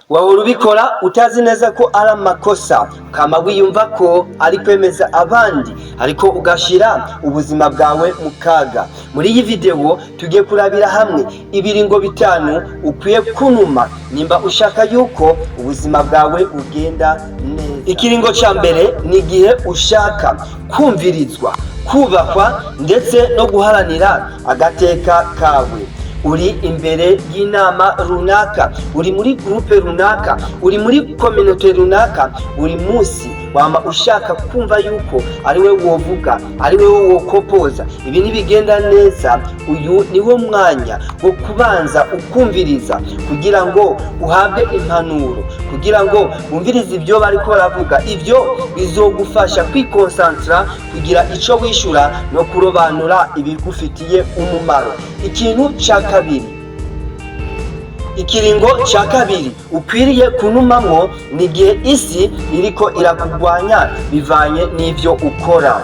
Wahora ubikora utazi neza ko ari amakosa, ukama wiyumva ko ari kwemeza abandi, ariko ugashira ubuzima bwawe mu kaga. Muri iyi video tugiye kurabira hamwe ibiringo 5 ukwiye kunuma nimba ushaka yuko ubuzima bwawe bugenda neza. Ikiringo ca mbere ni igihe ushaka kumvirizwa, kubahwa ndetse no guharanira agateka kawe. Uri imbere y'inama runaka, uri muri groupe runaka, uri muri communauté runaka, buri munsi wama ushaka kumva yuko ari we wovuga, ari we wokopoza. Ibi ntibigenda neza. Uyu niwo mwanya wo kubanza ukumviriza kugira ngo uhabwe impanuro, kugira ngo wumvirize ibyo bariko baravuga. Ibyo bizogufasha kwikonsantara, kugira ico wishura no kurobanura ibigufitiye umumaro. Ikintu ca kabiri, ikiringo ca kabiri ukwiriye kunumamwo, ni igihe isi iriko irakugwanya bivanye n'ivyo ukora.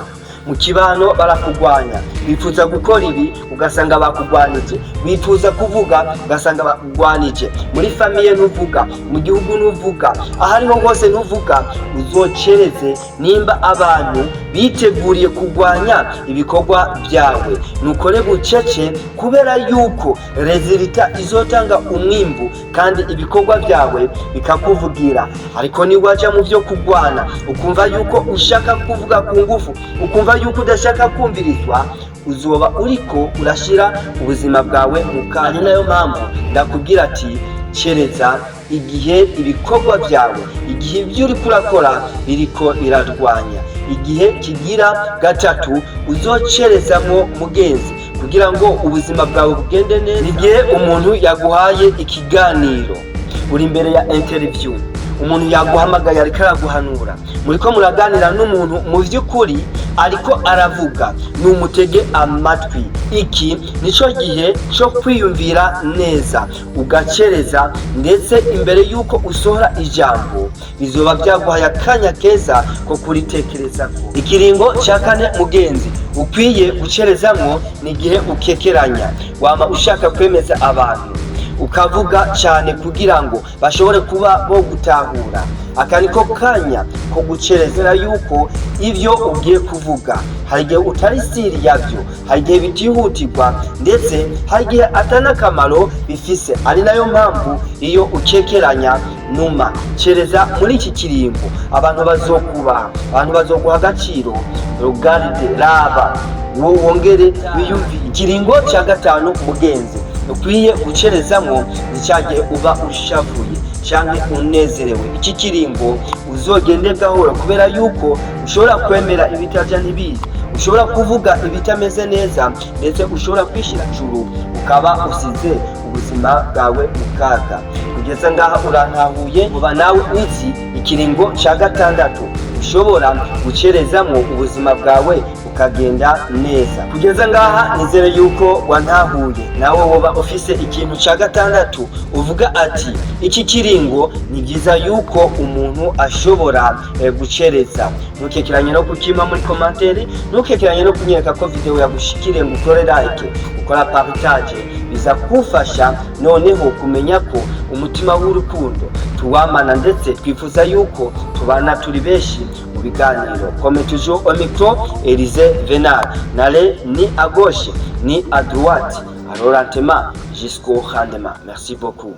Mu kibano barakugwanya, wifuza gukora ibi ugasanga bakugwanije, wifuza kuvuga ugasanga bakugwanije, muri famille ntuvuga, mu gihugu ntuvuga, ahariho hose ntuvuga. Uzocereze nimba abantu biteguriye kugwanya ibikorwa byawe. Nukore bucece, kubera yuko résultat izotanga umwimbu kandi ibikorwa byawe bikakuvugira. Ariko niwaja mu byo kugwana, ukumva yuko ushaka kuvuga ku ngufu, ukumva yuko udashaka kumvirizwa, uzoba uriko urashira ubuzima bwawe mu kaga. Ari nayo mpamvu ndakubwira ati: cereza igihe ibikorwa byawe, igihe ibyo uriko urakora biriko birarwanya. Igihe kigira gatatu uzocerezamwo, mugenzi, kugira ngo ubuzima bwawe bugende neza, igihe umuntu yaguhaye ikiganiro, uri imbere ya interview, umuntu yaguhamagaye, ariko araguhanura, muriko muraganira n'umuntu, mu by'ukuri ariko aravuga, numutege amatwi. Iki nico gihe cyo kwiyumvira neza, ugacereza, ndetse imbere y'uko usohora ijambo bizoba byaguhaye akanya keza ko kuritekerezako. Ikiringo cya kane, mugenzi, ukwiye gucerezamwo, ni igihe ukekeranya, wama ushaka kwemeza abantu, ukavuga cyane kugira ngo bashobore kuba bo gutahura. Aka niko kanya ko gucerezera yuko ibyo ugiye kuvuga hari igihe utari sûr yabyo, hari igihe bitihutirwa, ndetse hari igihe atanakamaro bifise. Ari nayo mpamvu iyo ukekeranya, numa, cereza muri iki kiringo, abantu bazokubaha, abantu bazoguha agaciro. Regarde, raba, wongere wiyumvire. Ikiringo cya gatanu, mugenzi, ukwiye gucerezamwo, ni cya gihe uba ushavuye canke unezerewe. Iki kiringo uzogende gahoro, kubera yuko ushobora kwemera ibitaja ntibizi, ushobora kuvuga ibitameze neza, ndetse ushobora kwishira juru ukaba usize ubuzima bwawe mu kaga. Kugeza ngaha urantahuye, uba nawe uzi ikiringo cya gatandatu ushobora gucerezamwo ubuzima bwawe bukagenda neza. Kugeza ngaha nizere yuko wantahuye. Nawe woba ufise ikintu cya gatandatu uvuga ati: iki kiringo ni byiza yuko umuntu ashobora gucereza. Ntukekeranye no kukima muri commentaire, ntukekeranye no kunyereka ko video yagushikiriye, ngo ukore like, ukora partage. Biza kufasha noneho kumenya ko umutima w'urukundo tuwamana, ndetse twifuza yuko tubana turi benshi mu biganiro. Comme toujours, au micro, Elise Venal. N'allez ni à gauche ni à droite, alors lentement jusqu'au rendement. Merci beaucoup.